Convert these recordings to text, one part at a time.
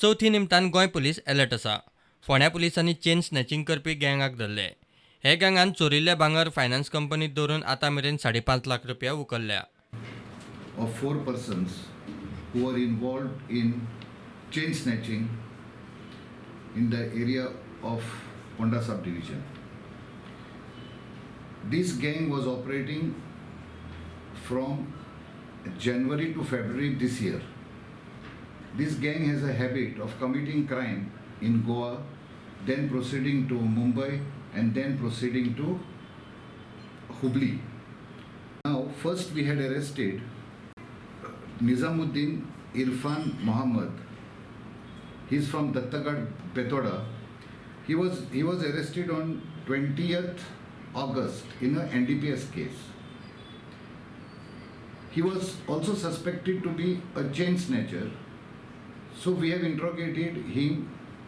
चवथी निमतान Goa police alert आसा. फोंड्या पुलिसांनी चेन स्नॅचिंग करपी गँगाक धरले. हे गँगान चोरिल्ले भांगर फायनान्स कंपनीत दवरून आतां मेरेन 5.5 लाख रुपया उखल्ल्या. Of four persons who were involved in chain snatching in the area of Ponda subdivision. This gang was operating from January to February this year. This gang has a habit of committing crime in Goa, then proceeding to Mumbai, and then proceeding to Hubli. Now, first we had arrested Nizamuddin Irfan Mohammed. He's from Dattagad, Betoda. He was arrested on 20th August in a NDPS case. He was also suspected to be a chain snatcher, so we have interrogated him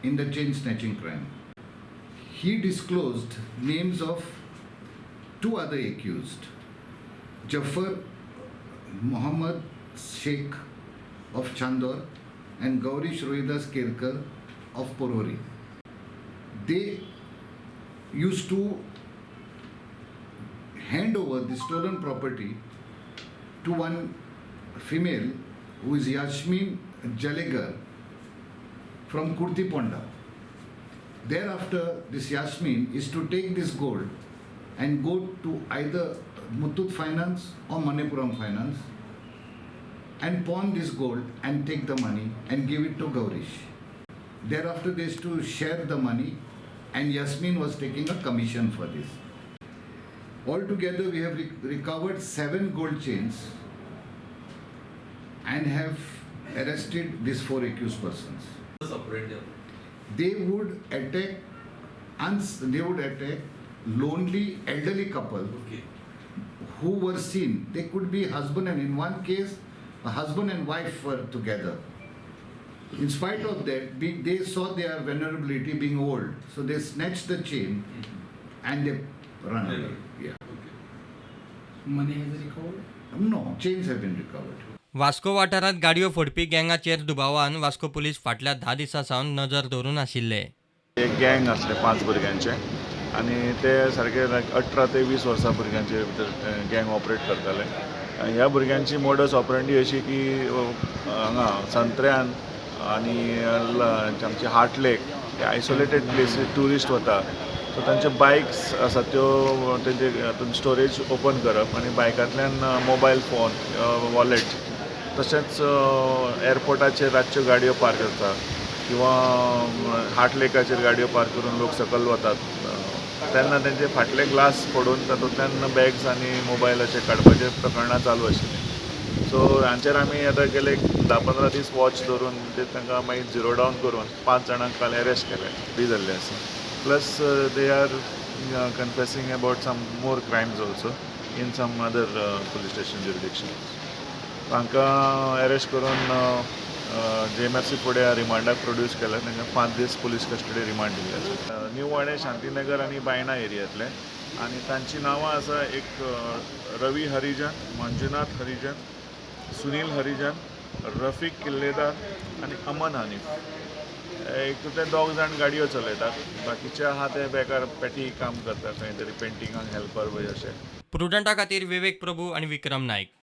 in the chain snatching crime. He disclosed names of two other accused, Jafar Mohammed Sheikh of Chandor and Gaurish Rohidas Kerkar of Porvorim. They used to hand over the stolen property to one female who is Yasmin Jalegar from Kurti Ponda. Thereafter, this Yasmin is to take this gold and go to either Muthoot Finance or Manappuram Finance and pawn this gold and take the money and give it to Gaurish. Thereafter, they used to share the money, and Yasmin was taking a commission for this. Altogether, we have recovered seven gold chains and have arrested these four accused persons. They would attack lonely elderly couple who were seen. They could be husband and, in one case, a husband and wife were together. In spite of that, they saw their vulnerability, being old, so they snatched the chain and they run away. Yeah. Money has recovered? No, chains have been recovered. Vasco वाठारांत गाडयो फोडपी गँगाचेर दुबावान Vasco police फाटल्या 10 दिसां सावन नजर दवरून आशिल्ले. एक गँग आसले पांच भुरग्यांचे आनी ते सारके लायक 18 ते 20 वर्सां भुरग्यांचे भितर गँग ऑपरेट करताले. आनी ह्या भुरग्यांची मोडस ऑपरेंडी अशी की हांगा संत्र्यान आनी आमचे हार्ट लेक हे आयसोलेटेड प्लेसीस ट्युरिस्ट वता, सो तांचे बायक्स आसा त्यो तेंचे हातून स्टोरेज ओपन करप आनी बायकांतल्यान मोबायल फोन, वॉलेट, तशेंच एअरपोर्टाचेर रातच्यो गाडयो पार्क आसता किंवा हार्ट लेकाचेर गाडयो पार्क करून लोक सकयल वतात तेन्ना तेंचे फाटले ग्लास फोडून तातूंतल्यान बॅग्स आनी मोबायल अशें काडपाचे प्रकरणां चालू आशिल्लीं. सो हांचेर आमी आतां गेले एक 10-15 दीस वॉच दवरून ते तांकां मागीर झिरो डावन करून पांच जाणांक काल एरेस्ट केले बी जाल्ले आसा. Plus, they are confessing about some more crimes also in some other police station jurisdiction. तांकां एरेस्ट करून जेएमएफसी फुडें रिमांडाक प्रोड्यूस केले. तांकां 5 दीस पुलीस कस्टडी रिमांड दिल्ले आसा. न्यू वाडें, शांतीनगर आनी बायणा एरियांतले आनी तांची नांवां आसा, एक रवी हरिजन, मंजुनाथ हरिजन, सुनील हरिजन, रफीक किल्लेदार आनी अमन हनीफ. एक ते दोग जाण गाडयो चलयतात, बाकीचे आहा ते बेकार पेटी काम करता, खंय तरी पेंटिंगाक हेल्पर बी अशें. प्रुडंटा खातीर विवेक प्रभू आनी विक्रम नायक.